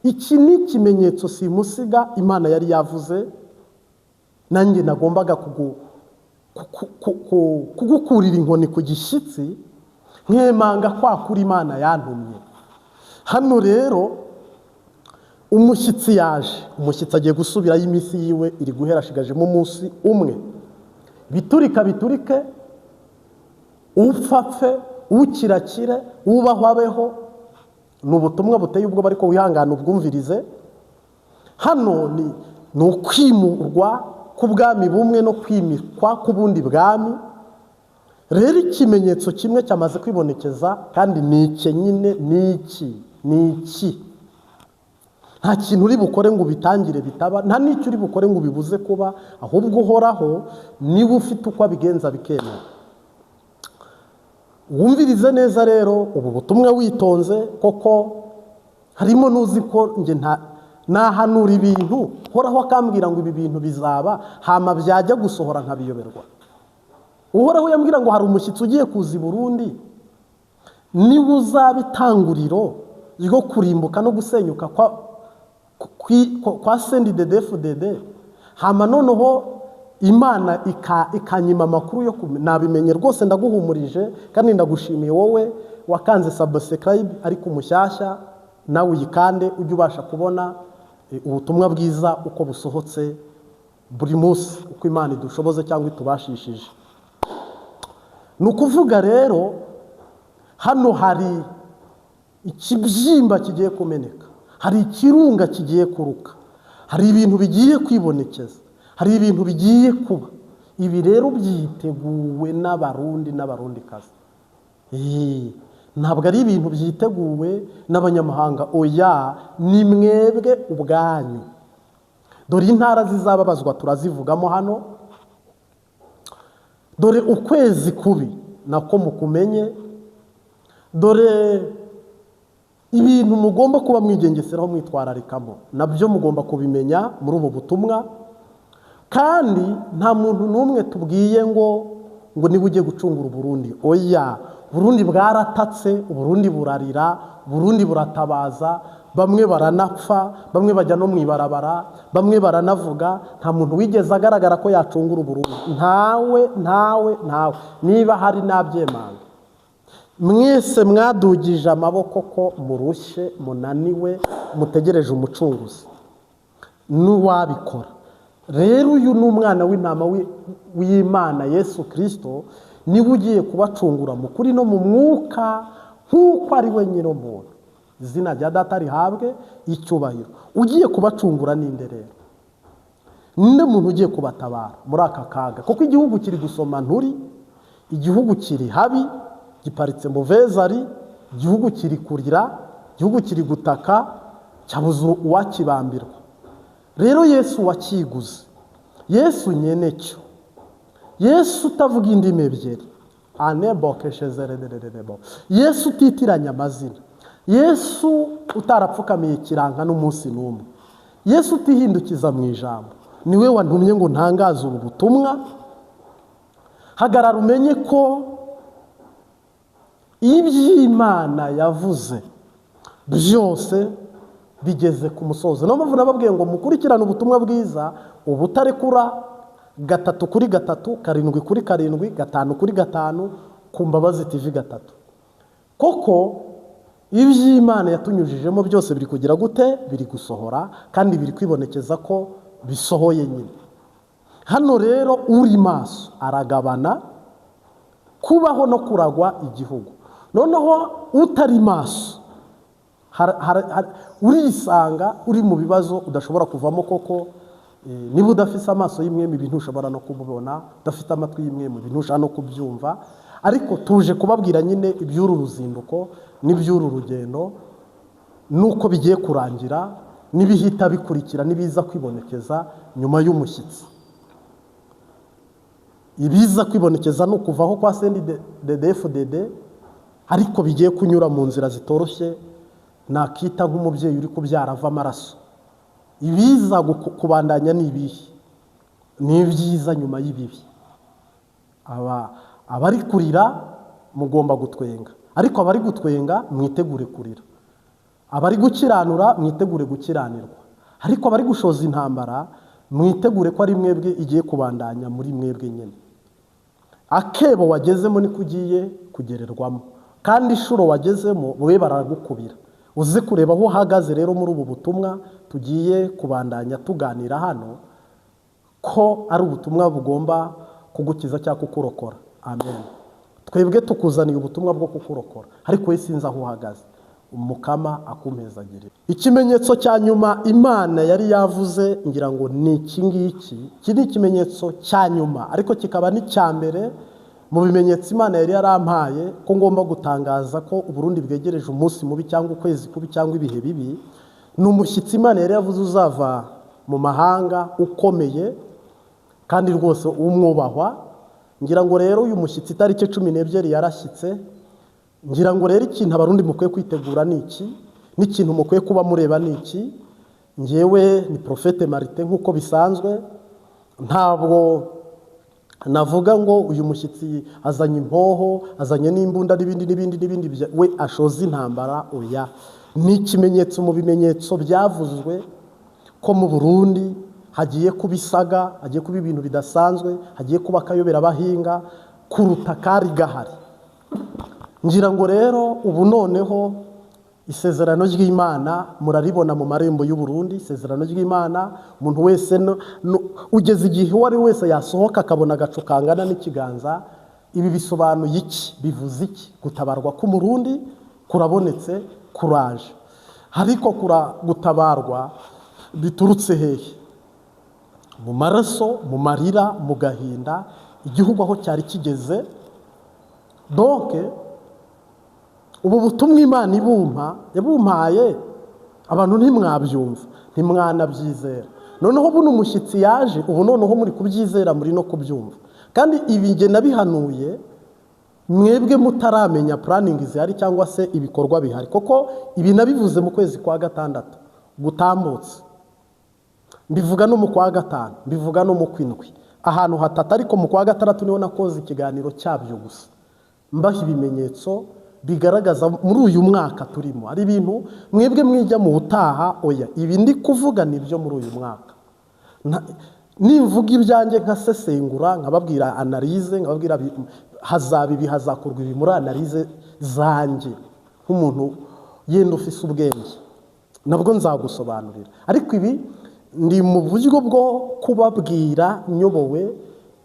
Iki ni ikimenyetso simusiga Imana yari yavuze, nanjye nagombaga kugukurira inkoni ku gishyitsi, nkemanga kwa kuri Imana yantumye. Hano rero umushyitsi yaje, umushyitsi agiye gusubirayo, iminsi yiwe iri guhera, ashigajemo umunsi umwe. Biturika biturike, upfa apfe, ukirakire, ubaho abeho. Ni ubutumwa buteye ubwoba, ariko wihangane ubwumvirize. Hano ni ukwimurwa k'ubwami bumwe no kwimikwa k'ubundi bwami. Rero ikimenyetso kimwe cyamaze kwibonekeza, kandi ni iki nyine, ni iki? Ni iki? Nta kintu uri bukore ngo ubitangire bitaba, nta n'icyo uri bukore ngo ubibuze kuba, ahubwo Uhoraho niba ufite uko abigenza bikemera. Wumvirize neza rero ubu butumwa witonze, koko harimo n'uzi ko njye nta nahanura ibintu, Uhoraho akambwira ngo ibi bintu bizaba, hama byajya gusohora nkabiyoberwa. Uhoraho yambwira ngo hari umushyitsi ugiye kuza i Burundi, niba uzaba itanguriro ryo kurimbuka no gusenyuka kwa CNDD-FDD, hama noneho Imana ikanyima amakuru yo nabimenye rwose. Ndaguhumurije kandi ndagushimiye wowe wakanze subscribe, ariko umushyashya nawe uyikande, ujye ubasha kubona ubutumwa bwiza uko busohotse buri munsi, uko Imana idushoboze cyangwa itubashishije. Ni ukuvuga rero hano hari ikibyimba kigiye kumeneka, hari ikirunga kigiye kuruka, hari ibintu bigiye kwibonekeza, hari ibintu bigiye kuba. Ibi rero byiteguwe n'Abarundi n'Abarundikazi. Ntabwo ari ibintu byiteguwe n'abanyamahanga, oya, ni mwebwe ubwanyu. Dore intara zizababazwa turazivugamo hano. Dore ukwezi kubi nako mukumenye. Dore ibintu mugomba kuba mwigengeseraho, mwitwararikamo, nabyo mugomba kubimenya muri ubu butumwa. Kandi nta muntu n'umwe tubwiye ngo niba ugiye gucungura Uburundi, oya. Burundi bwaratatse, Uburundi burarira, Burundi buratabaza, bamwe baranapfa, bamwe bajya no mu ibarabara, bamwe baranavuga. Nta muntu wigeze agaragara ko yacungura Uburundi, ntawe, ntawe, ntawe. Niba hari n'abyemanga, mwese mwadugije amaboko ko murushye, munaniwe, mutegereje umucunguzi n'uwabikora. Rero uyu ni umwana w'intama w'Imana Yesu Kirisito, niwe ugiye kubacungura mu kuri no mu mwuka, nk'uko ari we nyir'umuntu. Izina rya Data rihabwe icyubahiro. Ugiye kubacungura ninde rero? Ninde muntu ugiye kubatabara muri aka kaga? Kuko igihugu kiri gusoma nturi, igihugu kiri habi, giparitse mu vezari, igihugu kiri kurira, igihugu kiri gutaka, cyabuze uwakibambirwa. Rero Yesu wakiguze, Yesu nyenecyo, Yesu utavuga indimi ebyiri, anebokeshezeredererebo, Yesu utitiranya amazina, Yesu utarapfukamiye ikiranka n'umunsi n'umwe, Yesu utihindukiza mu ijambo, niwe wantumye ngo ntangaze ubu butumwa. Hagarara umenye ko iby'Imana yavuze byose bigeze ku musozo. Niyo mpamvu nababwiye ngo mukurikirane ubutumwa bwiza ubutarekura, 3 kuri 3, 7 kuri 7, 5 kuri 5, ku Mbabazi TV 3, koko iby'Imana yatunyujijemo byose biri kugira gute? Biri gusohora, kandi biri kwibonekeza ko bisohoye nyine. Hano rero uri maso aragabana kubaho no kuragwa igihugu. Noneho utari maso urisanga uri mu bibazo udashobora kuvamo, koko niba udafite amaso y'imwemu ibintu ushobora no kubibona, udafite amatwi y'imwemu ibintu ushobora no kubyumva. Ariko tuje kubabwira nyine iby'uru ruzinduko n'iby'uru rugendo, nuko bigiye kurangira, n'ibihita bikurikira, n'ibiza kwibonekeza nyuma y'umushyitsi. Ibiza kwibonekeza ni ukuvaho kwa CNDD-FDD, ariko bigiye kunyura mu nzira zitoroshye, nakita nk'umubyeyi uri kubyara ava amaraso. Ibiza kubandanya ni ibihe? Ni ibyiza nyuma y'ibibi. Aba abari kurira mugomba gutwenga, ariko abari gutwenga mwitegure kurira. Abari gukiranura mwitegure gukiranirwa, ariko abari gushoza intambara mwitegure ko ari mwebwe igiye kubandanya muri mwebwe nyine. Akebo wagezemo niko ugiye kugererwamo, kandi inshuro wagezemo wowe baragukubira. Uze kureba aho uhagaze rero muri ubu butumwa tugiye kubandanya tuganira hano, ko ari ubutumwa bugomba kugukiza cyangwa kukurokora. Amen. Twebwe tukuzaniye ubutumwa bwo kukurokora, ariko we sinzi aho uhagaze. Umukama akumpezagirira. Ikimenyetso cya nyuma Imana yari yavuze ngira ngo ni iki ngiki. Iki ni ikimenyetso cya nyuma, ariko kikaba n'icya mbere mu bimenyetso Imana yari yarampaye ko ngomba gutangaza ko Uburundi bwegereje umunsi mubi cyangwa ukwezi kubi cyangwa ibihe bibi. Ni umushyitsi Imana yari yavuze uzava mu mahanga ukomeye kandi rwose umwubahwa. Ngira ngo rero uyu mushyitsi itariki 12 yarashyitse. Ngira ngo rero ikintu Abarundi mukwiye kwitegura ni iki, n'ikintu mukwiye kuba mureba ni iki. Njyewe ni Prophète Martin nk'uko bisanzwe, ntabwo navuga ngo uyu mushyitsi azanye impoho, azanye n'imbunda n'ibindi n'ibindi n'ibindi, we ashoza intambara. Oya, ni ikimenyetso mu bimenyetso byavuzwe ko mu Burundi hagiye kuba isaga, hagiye kuba ibintu bidasanzwe, hagiye kuba akayobera abahinga kuruta kari gahari. Ngira ngo rero ubu noneho isezerano ry'Imana muraribona mu marembo y'u Burundi. Isezerano ry'Imana umuntu wese ugeze igihe uwo ari wese yasohoka akabona agacu kangana n'ikiganza. Ibi bisobanuye iki? Bivuze iki? Gutabarwa k'Umurundi kurabonetse, kuraje. Ariko gutabarwa biturutse hehe? Mu maraso, mu marira, mu gahinda, igihugu aho cyari kigeze. Donc ubu butumwa Imana yabumpaye abantu ntimwabyumva, ntimwanabyizera. Noneho buno umushyitsi yaje, ubu noneho muri kubyizera, muri no kubyumva. Kandi ibi nge nabihanuye mwebwe mutaramenya planning zihari cyangwa se ibikorwa bihari, kuko ibi nabivuze mu kwezi kwa 6 gutambutse, mbivuga no mu kwa 5, mbivuga no mu kwindwi, ahantu hatatu. Ariko mu kwa 6 niho nakoze ikiganiro cyabyo gusa, mbaha ibimenyetso bigaragaza muri uyu mwaka turimo. Ari ibintu mwebwe mwijya mu butaha, oya, ibi ndi kuvuga nibyo muri uyu mwaka. Nimvuga ibyanjye nkasesengura, nkababwira analyse, nkababwira hazaba ibi, hazakorwa ibi muri analyse zanjye nk'umuntu yenda ufise ubwenge, nabwo nzagusobanurira. Ariko ibi ndi mu buryo bwo kubabwira nyobowe,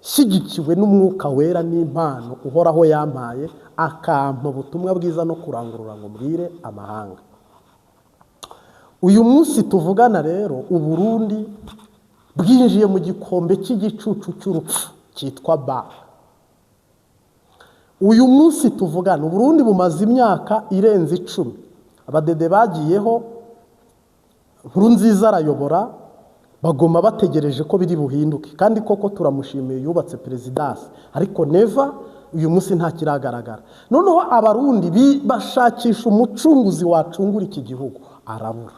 shyigikiwe n'Umwuka Wera n'impano uhoraho yampaye, akampa ubutumwa bwiza no kurangurura ngo mbwire amahanga. Uyu munsi tuvugana rero, Uburundi bwinjiye mu gikombe cy'igicucu cy'urupfu cyitwa ba. Uyu munsi tuvugana, Uburundi bumaze imyaka irenze 10. Abadede bagiyeho, Nkurunziza arayobora, bagoma bategereje ko biri buhinduke, kandi koko turamushimiye yubatse perezidansi, ariko neva uyu munsi nta kiragaragara. Noneho Abarundi bashakisha umucunguzi wacungura iki gihugu, arabura.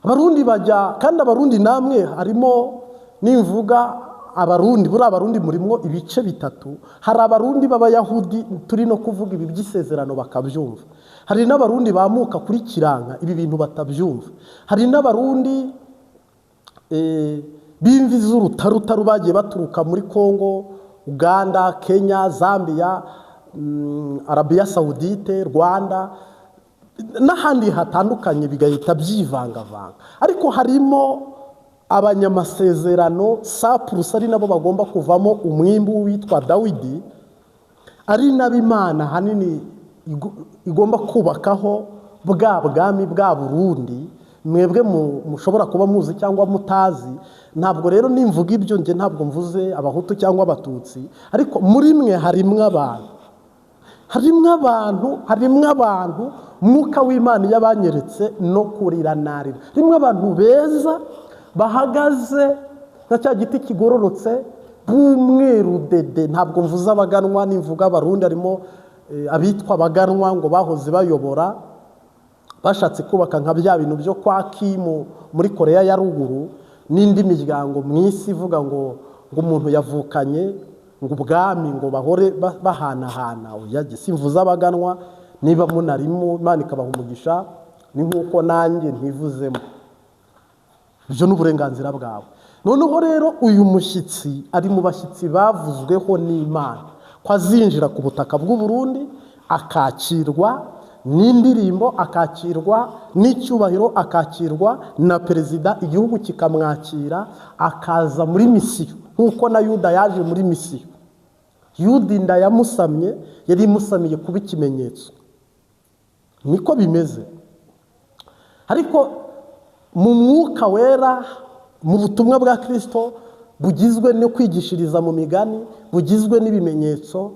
Abarundi bajya, kandi Abarundi namwe harimo nimvuga Abarundi, buri Abarundi murimo ibice bitatu. Hari Abarundi b'Abayahudi turi no kuvuga ibi by'isezerano bakabyumva, hari n'Abarundi bamuka kuri Kiranka ibi bintu batabyumva, hari n'Abarundi b'imvi z'urutarutaru bagiye baturuka muri Kongo, Uganda, Kenya, Zambia, Arabia Saudite, Rwanda n'ahandi hatandukanye, bigahita byivangavanga. Ariko harimo abanyamasezerano sapurusa, ari nabo bagomba kuvamo umwimbu witwa Dawidi, ari nab'Imana hanini igomba kubakaho bwa bwami bwa Burundi mwebwe mushobora kuba muzi cyangwa mutazi. Ntabwo rero nimvuga ibyo nge ntabwo mvuze Abahutu cyangwa Abatutsi, ariko muri mwe harimwe abantu, harimwe abantu, harimwe abantu Mwuka w'Imana yabanyeretse no kurira narira. Harimwe abantu beza bahagaze nka cya giti kigororotse b'umweru dede. Ntabwo mvuze abaganwa, nimvuga Abarundi harimo abitwa abaganwa ngo bahoze bayobora, bashatse kubaka nka bya bintu byo kwa Kimu muri Korea ya ruguru n'indi miryango mu isi ivuga ngo umuntu yavukanye ngo ubwami ngo bahore bahanahana. Oya, simvuze abaganwa, niba munarimo Imana ikabaha umugisha Ni nk'uko nanjye ntivuzemo, ibyo ni uburenganzira bwawe. Noneho rero uyu mushyitsi ari mu bashyitsi bavuzweho n'Imana ko azinjira ku butaka bw'u Burundi, akakirwa n'indirimbo, akakirwa n'icyubahiro, akakirwa na perezida, igihugu kikamwakira, akaza muri misiyo nk'uko na Yuda yaje muri misiyo. Yuda inda yamusamye yari imusamiye kuba ikimenyetso, niko bimeze. Ariko mu mwuka wera, mu butumwa bwa Kristo bugizwe no kwigishiriza mu migani, bugizwe n'ibimenyetso,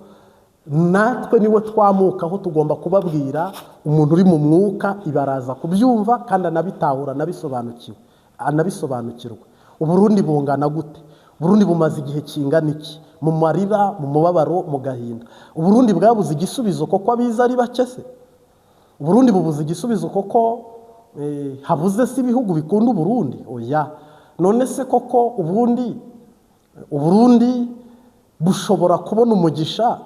natwe niwe twamukaho tugomba kubabwira. Umuntu uri mu mwuka ibaraza kubyumva kandi anabitahura, anabisobanukirwa. Uburundi bungana gute? Uburundi bumaze igihe kingana iki mu marira, mu mubabaro, mu gahinda? Uburundi bwabuze igisubizo koko abiza ari bake se? Uburundi bubuze igisubizo koko habuze se ibihugu bikunda Uburundi? Oya. None se koko ubundi Uburundi bushobora kubona umugisha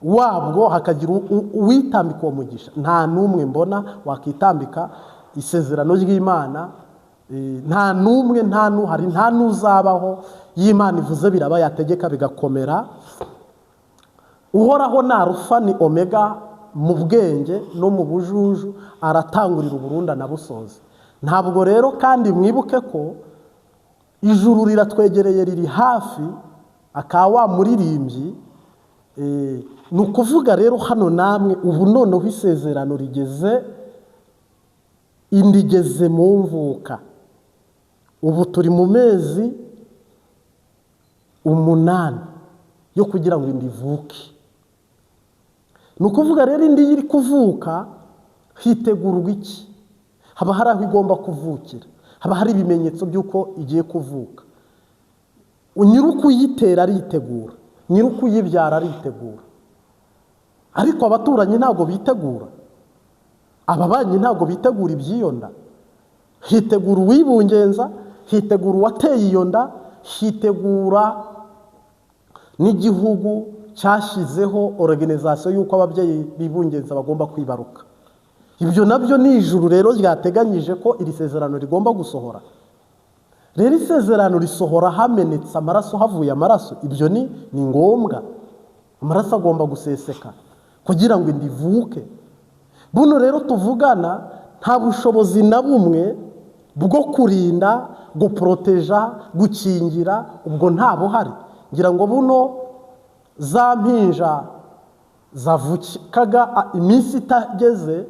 wabwo hakagira uwitambika uwo mugisha? Nta n'umwe mbona wakitambika isezerano ry'Imana, nta n'umwe, nta n'uhari, nta n'uzabaho. Y'Imana ivuze biraba, yategeka bigakomera. Uhoraho ni Arufa ni Omega mu bwenge no mu bujuju, aratangurira Uburundi anabusoza. Ntabwo rero kandi mwibuke ko ijuru riratwegereye, riri hafi, akaba wa muririmbyi. Ni ukuvuga rero hano namwe ubu noneho isezerano rigeze, inda igeze mu mvuka. Ubu turi mu mezi 8 yo kugira ngo inda ivuke. Ni ukuvuga rero indi iri kuvuka hitegurwa iki? Haba hari aho igomba kuvukira, haba hari ibimenyetso by'uko igiye kuvuka. Nyir'ukuyitera aritegura, nyir'ukuyibyara aritegura, ariko abaturanyi ntabwo bitegura, ababanyi ntabwo bitegura iby'iyo nda. Hitegura uwibungenza, hitegura uwateye iyo nda, hitegura n'igihugu cyashyizeho organization y'uko ababyeyi bibungenza bagomba kwibaruka. Ibyo nabyo ni ijuru rero ryateganyije ko iri sezerano rigomba gusohora. Rero isezerano risohora hamenetse amaraso, havuye amaraso. Ibyo ni ngombwa, amaraso agomba guseseka kugira ngo inda ivuke. Buno rero tuvugana nta bushobozi na bumwe bwo kurinda, guporoteja, gukingira, ubwo nta buhari. Ngira ngo buno za mpinja zavukaga iminsi itageze,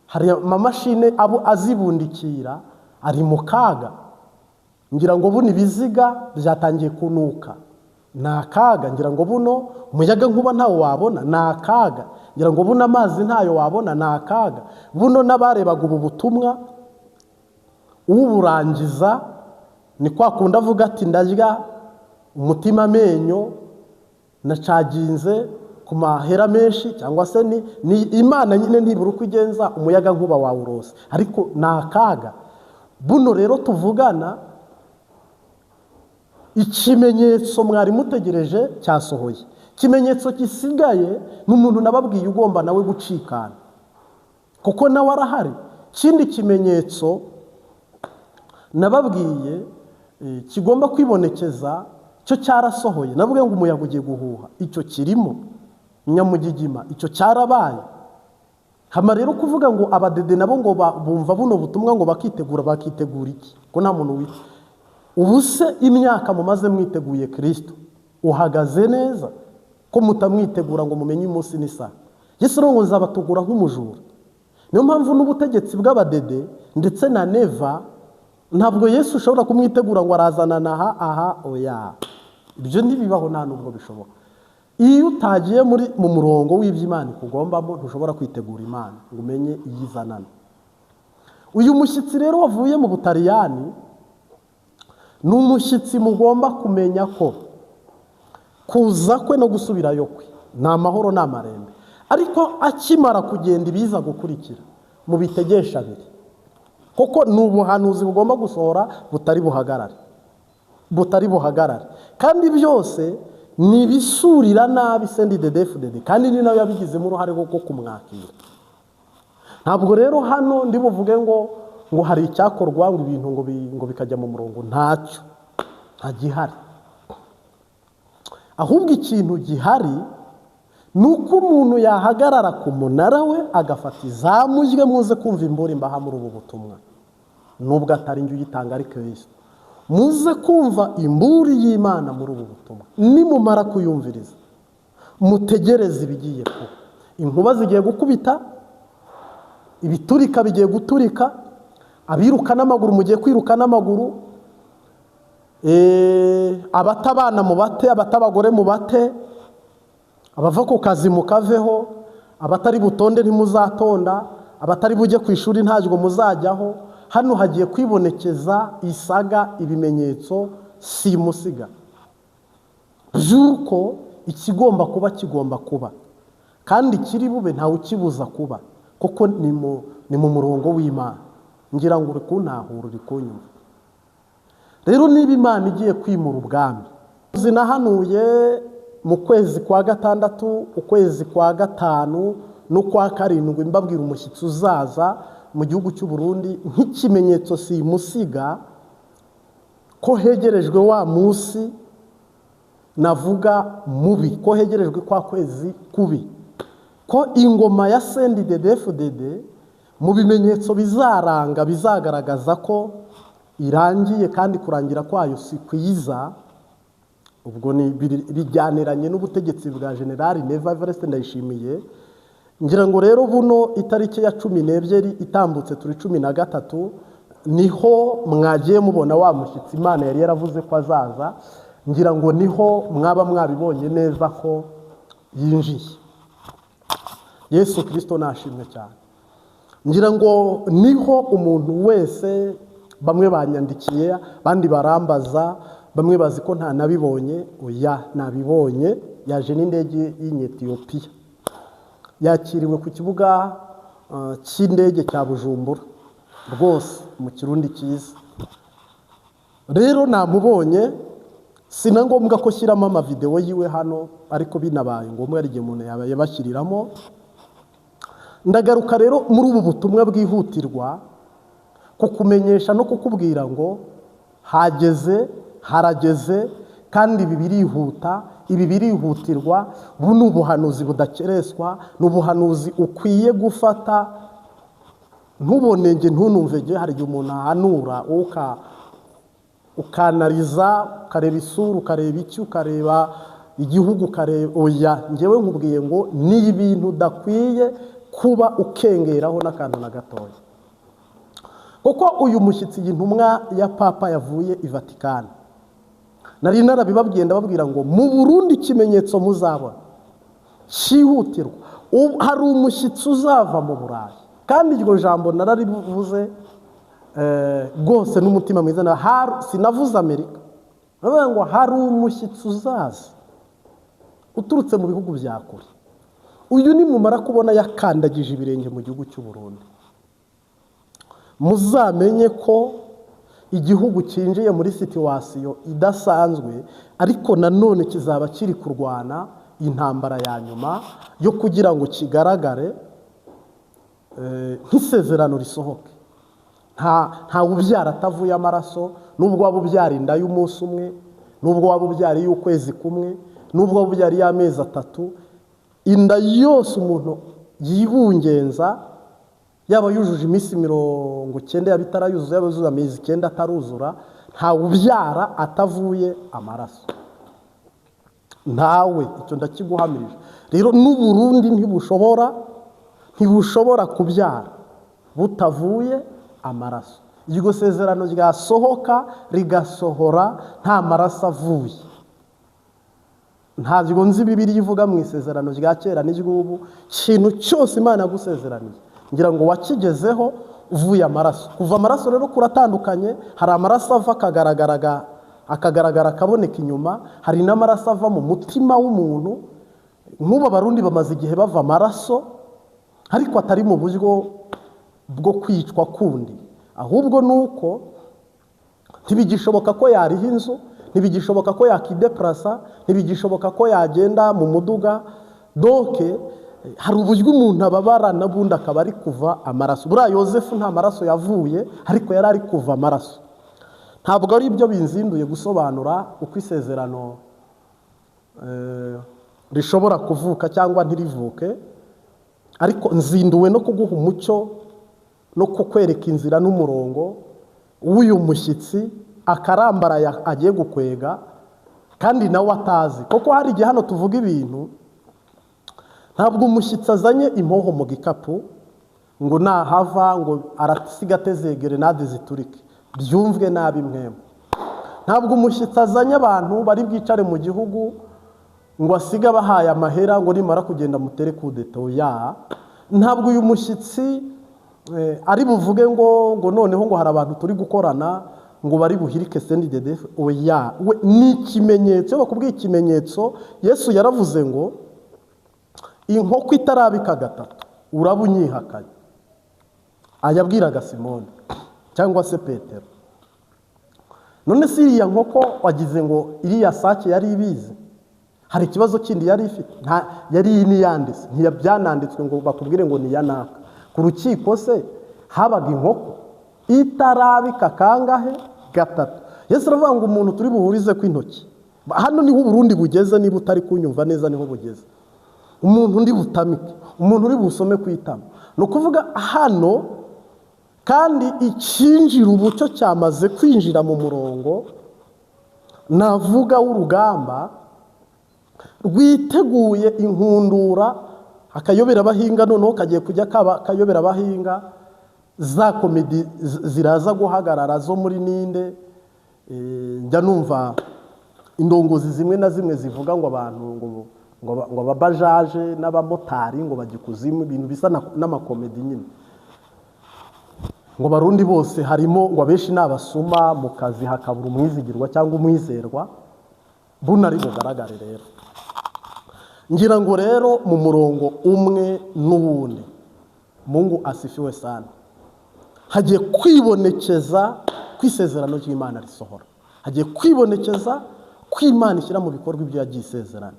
hari amamashini abo azibundikira ari mu kaga. Ngira ngo buno ibiziga byatangiye kunuka, ni akaga. Ngira ngo buno umuyaga nkuba ntawo wabona, ni akaga. Ngira ngo buno amazi ntayo wabona, ni akaga. Buno n'abarebaga ubu butumwa uburangiza ni kwa kundi avuga ati ndarya umutima amenyo nacaginze ku mahera menshi, cyangwa se ni Imana nyine ntibura uko igenza umuyaga nkuba wawurose, ariko ni akaga. Buno rero tuvugana ikimenyetso mwari mutegereje cyasohoye. Ikimenyetso gisigaye ni umuntu nababwiye ugomba nawe gucikana, kuko nawe arahari. Ikindi kimenyetso nababwiye kigomba kwibonekeza cyo cyarasohoye. Nababwiye ngo umuyaga ugiye guhuha, icyo kirimo nyamugigima, icyo cyarabaye. Hama rero kuvuga ngo abadede nabo ngo bumva buno butumwa ngo bakitegura, bakitegura iki? Ko nta muntu wita. Ubu se imyaka mumaze mwiteguye Kristo uhagaze neza ko mutamwitegura ngo mumenye umunsi n'isaha? Yesu ngo nzabatugura nk'umujura. Niyo mpamvu n'ubutegetsi bw'abadede ndetse na Neva, ntabwo Yesu ushobora kumwitegura ngo arazana aha aha, oya. Ibyo ntibibaho, nta nubwo bishoboka. Iyo utagiye mu murongo w'iby'Imana ikugombamo, ntushobora kwitegura Imana ngo umenye iyizanana. Uyu mushyitsi rero wavuye mu Butaliyani ni umushyitsi mugomba kumenya ko kuza kwe no gusubirayo kwe ni amahoro ni amarembe. Ariko akimara kugenda ibiza gukurikira mubitegesha abiri, kuko ni ubuhanuzi bugomba gusohora butari buhagarare, kandi byose ni ibisurira nabi CNDD-FDD, kandi ni nayo yabigizemo uruhare rwo kumwakira. Ntabwo rero hano ndi buvuge ngo hari icyakorwa ngo ibintu ngo bikajya mu murongo, ntacyo, nta gihari. Ahubwo ikintu gihari ni uko umuntu yahagarara ku munara we agafata izamu rye. Muze kumva imburi mbaha muri ubu butumwa, nubwo atari njye uyitanga ari Kristo. Muze kumva imburi y'Imana muri ubu butumwa, nimumara kuyumviriza mutegereze ibigiye kuba. Inkuba zigiye gukubita, ibiturika bigiye guturika, abiruka n'amaguru mugiye kwiruka n'amaguru, abata abana mu bate, abata abagore mu bate, abava ku kazi mukaveho, abatari butonde ntimuzatonda, abatari bujye ku ishuri ntabwo muzajyaho. Hano hagiye kwibonekeza isaga, ibimenyetso simusiga by'uko ikigomba kuba kigomba kuba, kandi kiri bube ntawe ukibuza kuba, kuko ni mu murongo w'Imana. Ngira ngo uri kuntahura, uri kunyumva. Rero niba Imana igiye kwimura ubwami, zinahanuye mu kwezi kwa gatandatu, ukwezi kwa gatanu n'ukwa karindwi, mbabwira umushyitsi uzaza mu gihugu cy'u Burundi nk'ikimenyetso simusiga ko hegerejwe wa munsi navuga mubi, ko hegerejwe kwa kwezi kubi, ko ingoma ya CNDD-FDD mu bimenyetso bizaranga bizagaragaza ko irangiye, kandi kurangira kwayo si kwiza. Ubwo ni bijyaniranye n'ubutegetsi bwa General Neva Evariste Ndayishimiye. Ngira ngo rero buno itariki ya 12 itambutse, turi 13, niho mwagiye mubona wa mushyitsi Imana yari yaravuze ko azaza. Ngira ngo niho mwaba mwabibonye neza ko yinjiye. Yesu Kristo nashimwe cyane. Ngira ngo niho umuntu wese, bamwe banyandikiye, abandi barambaza, bamwe bazi ko nta nabibonye. Oya, nabibonye. Yaje n'indege y'Inyetiyopiya, yakiriwe ku kibuga cy'indege cya Bujumbura, rwose mu Kirundi cyiza. Rero namubonye, si na ngombwa ko shyiramo amavidewo yiwe hano, ariko binabaye ngombwa hari igihe umuntu yaba yabashyiriramo. Ndagaruka rero muri ubu butumwa bwihutirwa kukumenyesha no kukubwira ngo hageze, harageze, kandi ibi birihuta, ibi birihutirwa. Ubu ni ubuhanuzi budakereswa, ni ubuhanuzi ukwiye gufata. Ntubone nge, ntunumve nge. Hari igihe umuntu ahanura ukanariza, ukareba isura, ukareba iki, ukareba igihugu, ukareba. Oya, ngewe nkubwiye ngo ni ibintu udakwiye kuba ukengeraho n'akantu na gatoya, kuko uyu mushyitsi, iyi ntumwa ya Papa yavuye i Vatikani, nari narabibabwiye, ndababwira ngo mu Burundi ikimenyetso muzabona cyihutirwa, hari umushyitsi uzava mu Burayi. Kandi iryo jambo nararivuze rwose n'umutima mwiza, sinavuze Amerika, ndavuga ngo hari umushyitsi uzaza uturutse mu bihugu bya kure. Uyu nimumara kubona yakandagije ibirenge mu gihugu cy'u Burundi, muzamenye ko igihugu cyinjiye muri situation idasanzwe, ariko nanone kizaba kiri kurwana intambara ya nyuma yo kugira ngo kigaragare nk'isezerano risohoke. Ntawe ubyara atavuye amaraso, nubwo waba ubyara inda y'umunsi umwe, nubwo waba ubyara iy'ukwezi kumwe, nubwo waba ubyara iy'amezi 3, inda yose umuntu yibungenza, yaba yujuje iminsi 90, yaba itarayuzuza, yaba yuzuza amezi 9 ataruzura, ntawe ubyara atavuye amaraso, ntawe. Icyo ndakiguhamirije. Rero n'u Burundi ntibushobora kubyara butavuye amaraso. Iryo sezerano ryasohoka rigasohora nta maraso avuye. Ntabwo nzi Bibiliya ivuga mu isezerano rya kera n'iry'ubu, ikintu cyose Imana yagusezeraniye ngira ngo wakigezeho uvuye amaraso. Kuva amaraso rero kuratandukanye, hari amaraso ava akagaragara akaboneka inyuma, hari n'amaraso ava mu mutima w'umuntu. Nk'ubu Abarundi bamaze igihe bava amaraso, ariko atari mu buryo bwo kwicwa kundi, ahubwo ni uko ntibigishoboka ko yariha inzu, ntibigishoboka ko yakidepurasa, ntibigishoboka ko yagenda mu muduga. Donc Hari uburyo umuntu ababara n'ubundi akaba ari kuva amaraso. Buriya Yosefu nta maraso yavuye, ariko yari ari kuva amaraso. Ntabwo ari ibyo binzinduye gusobanura uko isezerano rishobora kuvuka cyangwa ntirivuke, ariko nzinduwe no kuguha umucyo no kukwereka inzira n'umurongo w'uyu mushyitsi akarambara agiye gukwega, kandi nawe atazi. Kuko hari igihe hano tuvuga ibintu, ntabwo umushyitsi azanye impoho mu gikapu ngo nahava ngo arasiga ateze gerenade ziturike, byumvwe nabi mwemwe. Ntabwo umushyitsi azanye abantu bari bwicare mu gihugu ngo asige abahaye amahera ngo nimara kugenda mutere kudeta. Ya, ntabwo uyu mushyitsi ari buvuge ngo noneho ngo hari abantu turi gukorana ngo bari buhirike CNDD. Oya, we ni ikimenyetso. Iyo bakubwiye ikimenyetso, Yesu yaravuze ngo inkoko itarabika gatatu uraba unyihakanye. Ayabwiraga Simoni cyangwa se Petero. None se iriya nkoko wagize ngo iriya sake yari ibizi? Hari ikibazo kindi yari ifite? Nta, yari niyanditse, ntibyananditswe ngo bakubwire ngo ni iya naka. Ku rukiko se habaga inkoko itarabika kangahe? Gatatu. Yesu aravuga ngo umuntu turi buhurize ku intoki. Hano niho Uburundi bugeze, niba utari kunyumva neza niho bugeze. Umuntu undi butamike, umuntu uri busome ku itama. Ni ukuvuga hano kandi icyinjira ubucyo cyamaze kwinjira mu murongo navuga w'urugamba rwiteguye inkundura. Akayobera abahinga noneho kagiye kujya kaba akayobera abahinga. Za comédie ziraza guhagarara zo muri ninde. Njya numva indongozi zimwe na zimwe zivuga ngo abantu ngo ababajaje n'abamotari ngo bajya ikuzimu, ibintu bisa n'ama comédie nyine, ngo Barundi bose harimo ngo abenshi ni abasuma mu kazi, hakabura umwizigirwa cyangwa umwizerwa. Buno ari bugaragare rero. Ngira ngo rero mu murongo umwe n'uwundi, Mungu asifiwe sana, hagiye kwibonekeza ko isezerano ry'Imana risohora, hagiye kwibonekeza ko Imana ishyira mu bikorwa ibyo yagiye isezerana.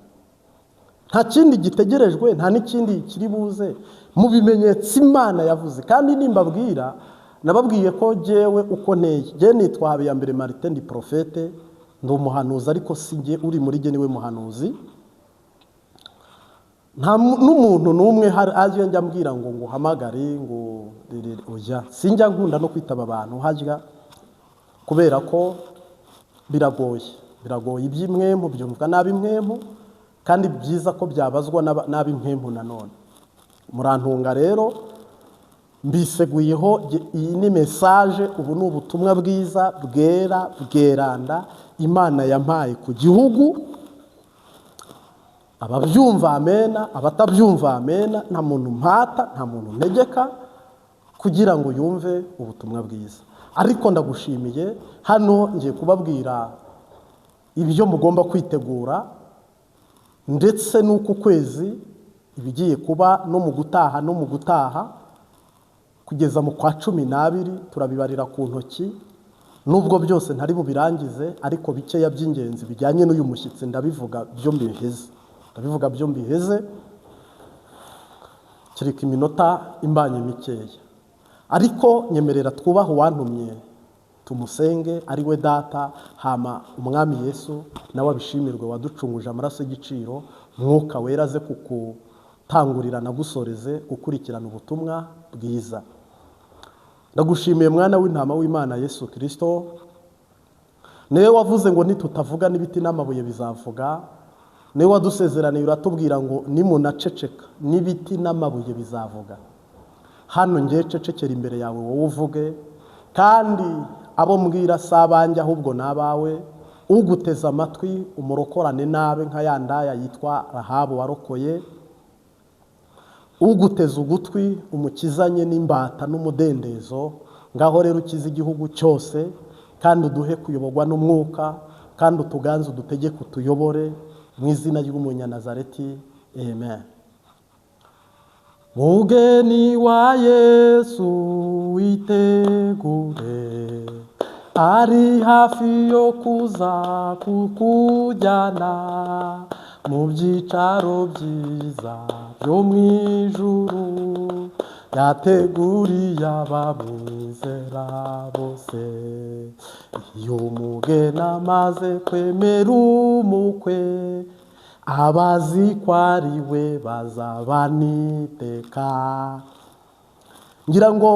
Nta kindi gitegerejwe, nta n'ikindi kiri buze mu bimenyetso Imana yavuze. Kandi nimbabwira, nababwiye ko jyewe uko nteye, jye nitwa Habiyambere Martin, ndi prophète, ndi umuhanuzi, ariko si jye uri muri jye, niwe muhanuzi. Nta n'umuntu n'umwe hari aje njya mbwira ngo nguhamagare ngo rere, oya, sinjya nkunda no kwitaba abantu hajya, kubera ko biragoye, biragoye. Iby'imwemu byumvwa n'ab'imwemu, kandi byiza ko byabazwa n'ab'imwemu. Nanone murantunga rero, mbiseguyeho. Iyi ni message, ubu ni ubutumwa bwiza bwera bweranda Imana yampaye ku gihugu. Ababyumva amena, abatabyumva amena. Nta muntu mpata, nta muntu ntegeka kugira ngo yumve ubutumwa bwiza. Ariko ndagushimiye, hano ngiye kubabwira ibyo mugomba kwitegura, ndetse n'uku kwezi ibigiye kuba, no mu gutaha, no mu gutaha kugeza mu kwa 12 turabibarira ku ntoki. Nubwo byose ntari bubirangize, ariko bikeya by'ingenzi bijyanye n'uyu mushyitsi ndabivuga byo mbiheze, ndabivuga byo mbiheze, kereka iminota imbanye mikeya. Ariko nyemerera twubahe uwantumye, tumusenge ari we Data, hama Umwami Yesu nawe abishimirwe waducunguje amaraso y'igiciro. Mwuka Wera aze kukutangurira nagusoreze gukurikirana ubutumwa bwiza. Ndagushimiye Mwana w'intama w'Imana Yesu Kirisito, niwe wavuze ngo nitutavuga n'ibiti n'amabuye bizavuga. Niwe wadusezeraniye uratubwira ngo nimunaceceka n'ibiti n'amabuye bizavuga. Hano ngiye cecekera imbere yawe, wowe uvuge, kandi abo mbwira si abanjye ahubwo ni abawe. Uguteze amatwi umurokorane nabe nka ya ndaya yitwa Rahabu warokoye. Uguteze ugutwi umukizanye n'imbata n'umudendezo. Ngaho rero ukize igihugu cyose, kandi uduhe kuyoborwa n'umwuka, kandi utuganze, udutegeke, utuyobore, mu izina ry'Umunyanazareti, amen. Mugeni wa Yesu witegure, ari hafi yo kuza kukujyana. Mu byicaro byiza byo mu ijuru yateguriye abamwizera bose. Iyo umugeni amaze kwemera umukwe, abazi ko ari we bazabana iteka. Ngira ngo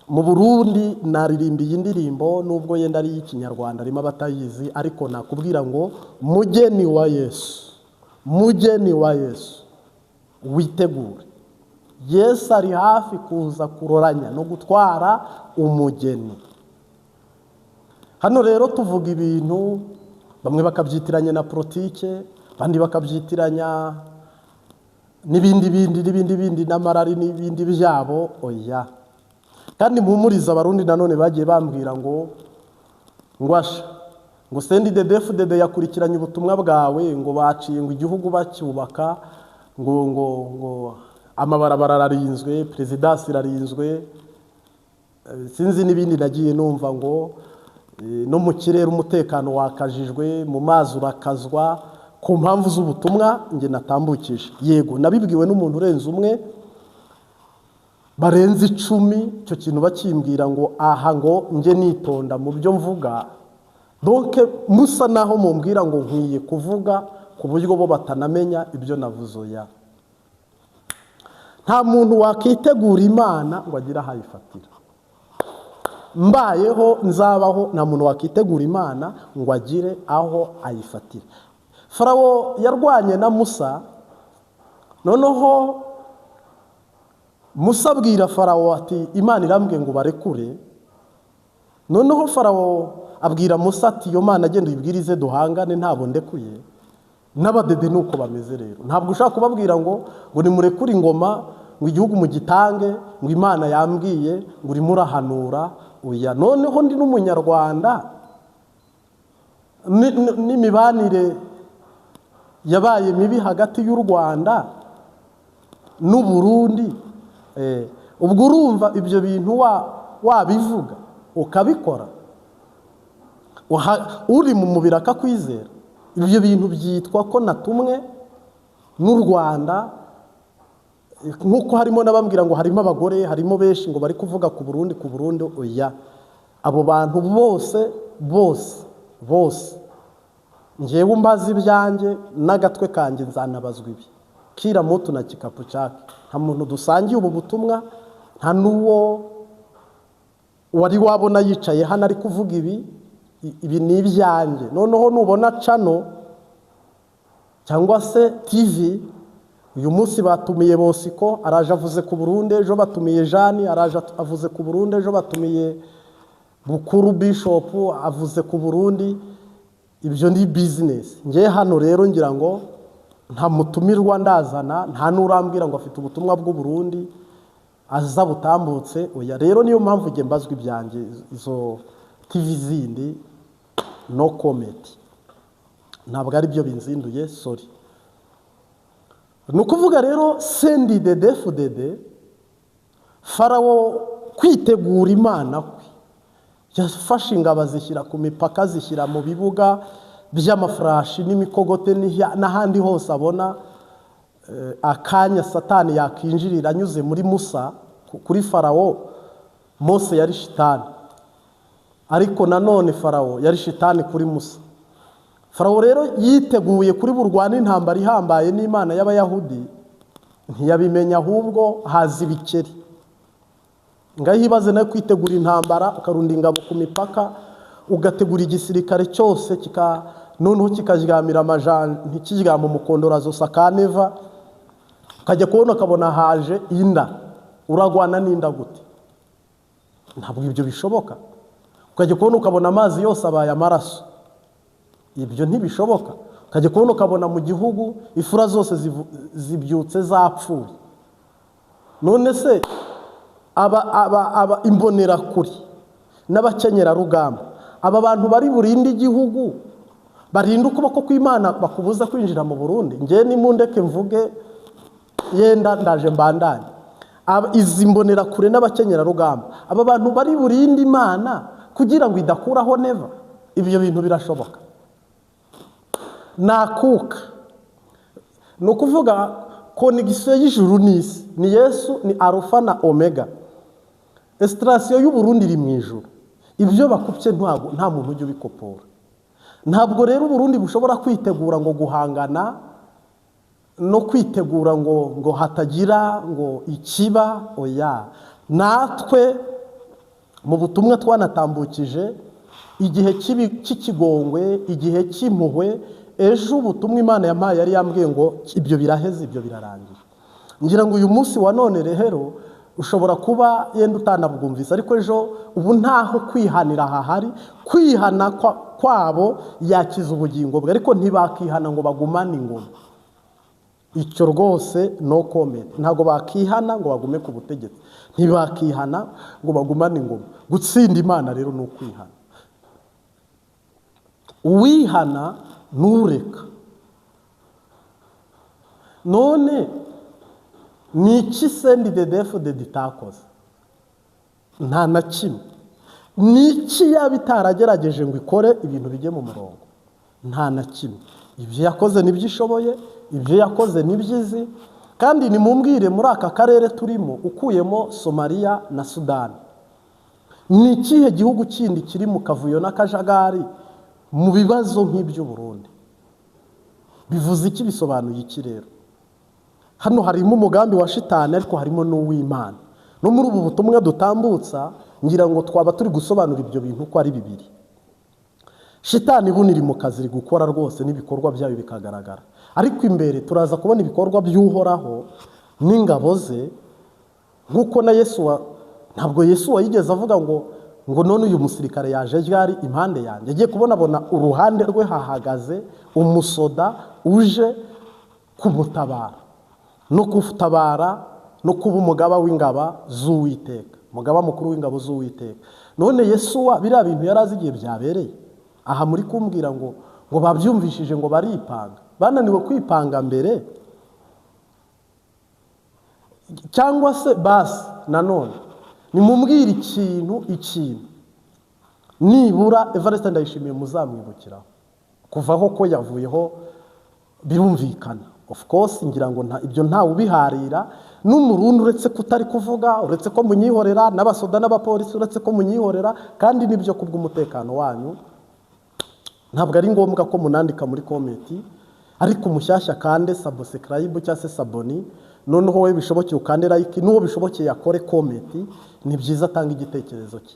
mu Burundi naririmbiye indirimbo, nubwo yenda ari iy'Ikinyarwanda, harimo abatayizi, ariko nakubwira ngo mugeni wa Yesu, mugeni wa Yesu, witegure. Yesu ari hafi kuza kuroranya no gutwara umugeni. Hano rero tuvuga ibintu bamwe bakabyitiranya na politike, abandi bakabyitiranya n'ibindi bindi n'ibindi bindi n'amarari n'ibindi byabo. Oya. Kandi mpumuriza Abarundi nanone bagiye bambwira ngo ngwasha ngo CNDD-FDD yakurikiranye ubutumwa bwawe, ngo baciye ngo igihugu bacyubaka, ngo amabarabara ararinzwe, perezidansi irarinzwe, sinzi n'ibindi nagiye numva ngo no mu kirere umutekano wakajijwe, mu mazi urakazwa ku mpamvu z'ubutumwa njye natambukije. Yego, nabibwiwe n'umuntu urenze umwe, barenze 10, icyo kintu bakimbwira ngo aha ngo njye nitonda mu byo mvuga. Donc musa naho mumbwira ngo nkwiye kuvuga ku buryo bo batanamenya ibyo navuze. Oya, nta muntu wakitegura Imana ngo agire aho ayifatira. Mbayeho nzabaho, nta muntu wakitegura Imana ngo agire aho ayifatira. Farawo yarwanye na Musa, noneho Musa abwira Farawo ati Imana irambwiye ngo barekure. Noneho Farawo abwira Musa ati iyo Mana agenda uyibwirize duhangane, ntabwo ndekuye. N'abadede nuko bameze rero, ntabwo ushaka kubabwira ngo nimurekure ingoma, ngo igihugu mugitange, ngo Imana yambwiye ngo urimo urahanura. Oya, noneho ndi n'Umunyarwanda, n'imibanire yabaye mibi hagati y'u Rwanda n'u Burundi. Ubwo urumva ibyo bintu wabivuga ukabikora, uri mu mubiri akakwizera. Ibyo bintu byitwa ko natumwe n'u Rwanda, nk'uko harimo n'abambwira ngo harimo abagore, harimo benshi ngo bari kuvuga ku Burundi, ku Burundi. Oya, abo bantu bose bose bose njyewe umbaza ibyanjye n'agatwe kanjye nzanabazwa ibi. Kila mutu na kikapu chake. Nta muntu dusangiye ubu butumwa, nta n'uwo wari wabona yicaye hano ari kuvuga ibi. Ibi ni ibyanjye. Noneho nubona channel cyangwa se TV, uyu munsi batumiye Bosiko araje avuze ku Burundi, ejo batumiye Jani araje avuze ku Burundi, ejo batumiye Bukuru Bishop avuze ku Burundi. Ibyo ni business. Ngiye hano rero ngira ngo nta mutumirwa ndazana, nta n'urambwira ngo afite ubutumwa bw'u Burundi aza butambutse. Oya, rero niyo mpamvu ngiye mbazwa ibyanjye, izo TV zindi no comment, ntabwo ari byo binzinduye, sorry. Ni ukuvuga rero CNDD-FDD, Farawo kwitegura Imana kwe yafashe ingabo azishyira ku mipaka, zishyira mu bibuga by'amafurashi n'imikogote n'ahandi hose abona akanya Satani yakinjirira anyuze muri Musa kuri Farawo. Mose yari shitani, ariko nanone Farawo yari shitani kuri Musa. Farawo rero yiteguye kuri burwane intambara ihambaye n'Imana y'Abayahudi, ntiyabimenya, ahubwo haza ibikeri. Ngaho ibaze nawe kwitegura intambara, ukarunda ingabo ku mipaka, ugategura igisirikare cyose, noneho kikaryamira amajanja, ntikiryama umukondorazo sakaneva, ukajya kubona ukabona haje inda. Uragwana n'inda gute? Ntabwo ibyo bishoboka. Ukajya kubona ukabona amazi yose abaye amaraso, ibyo ntibishoboka. Ukajya kubona ukabona mu gihugu ifura zose zibyutse zapfuye. None se aba imbonerakure n'abakenyerarugamba, aba bantu bari burinde igihugu, barinda ukuboko kw'Imana bakubuza kwinjira mu Burundi? Ngewe nimundeke mvuge, yenda ndaje mbandanye. Izi mbonerakure n'abakenyerarugamba, aba bantu bari burinde Imana kugira ngo idakuraho Neva, ibyo bintu birashoboka? Nakuka Ni ukuvuga connexion y'ijuru n'isi ni Yesu, ni Alpha na Omega. Sitasiyo y'Uburundi iri mu ijuru. Ibyo bakupye ntabwo nta muntu ujya ubikopora. Ntabwo rero Uburundi bushobora kwitegura ngo guhangana no kwitegura ngo hatagira ngo ikiba. Oya, natwe mu butumwa twanatambukije igihe cy'ikigongwe, igihe cy'impuhwe. Ejo ubutumwa Imana yampaye yari yambwiye ngo ibyo biraheze, ibyo birarangiye. Ngira ngo uyu munsi wa none rero ushobora kuba yenda utanabwumvise, ariko ejo ubu ntaho kwihanira hahari. Kwihana kwabo yakiza ubugingo bwe, ariko ntibakihana ngo bagumane ingoma. Icyo rwose no comment. Ntabwo bakihana ngo bagume ku butegetsi, ntibakihana ngo bagumane ingoma. Gutsinda Imana rero ni ukwihana. Uwihana ntureka. None ni iki CNDD-FDD itakoze? Nta na kimwe. Ni iki yaba itaragerageje ngo ikore ibintu bijye mu murongo? Nta na kimwe. Ibyo yakoze nibyo ishoboye, ibyo yakoze nibyo izi. Kandi nimumbwire, muri aka karere turimo, ukuyemo Somaliya na Sudani, ni ikihe gihugu kindi kiri mu kavuyo n'akajagari, mu bibazo nk'iby'u Burundi? Bivuze iki? Bisobanuye iki rero? Hano harimo umugambi wa Shitani, ariko harimo n'uw'Imana. No muri ubu butumwa dutambutsa, ngira ngo twaba turi gusobanura ibyo bintu uko ari bibiri. Shitani buno iri mu kazi, iri gukora rwose, n'ibikorwa byayo bikagaragara, ariko imbere turaza kubona ibikorwa by'Uhoraho n'ingabo ze. Nk'uko na Yesu wa ntabwo Yesu wayigeze avuga ngo none uyu musirikare yaje ryari impande yanjye? Agiye kubonabona uruhande rwe hahagaze umusoda uje kumutabara no gutabara no kuba umugaba w'ingabo z'Uwiteka, umugaba mukuru w'ingabo z'Uwiteka. None Yesu wa biriya bintu yari azi igihe byabereye? Aha muri kumbwira ngo babyumvishije ngo baripanga, bananiwe kwipanga mbere? Cyangwa se basi nanone nimubwire ikintu nibura Evariste Ndayishimiye muzamwibukiraho. Kuvaho ko yavuyeho birumvikana, of course, ngira ngo ibyo ntawe ubiharira n'Umurundi, uretse ko utari kuvuga, uretse ko munyihorera n'abasoda n'abapolisi, uretse ko munyihorera, kandi nibyo kubw'umutekano wanyu. Ntabwo ari ngombwa ko munandika muri comment, ariko umushyashya kande subscribe cyangwa se s'abonner. Noneho wowe bishobokeye ukande like, n'uwo bishobokeye akore comment. Ni byiza, atanga igitekerezo cye.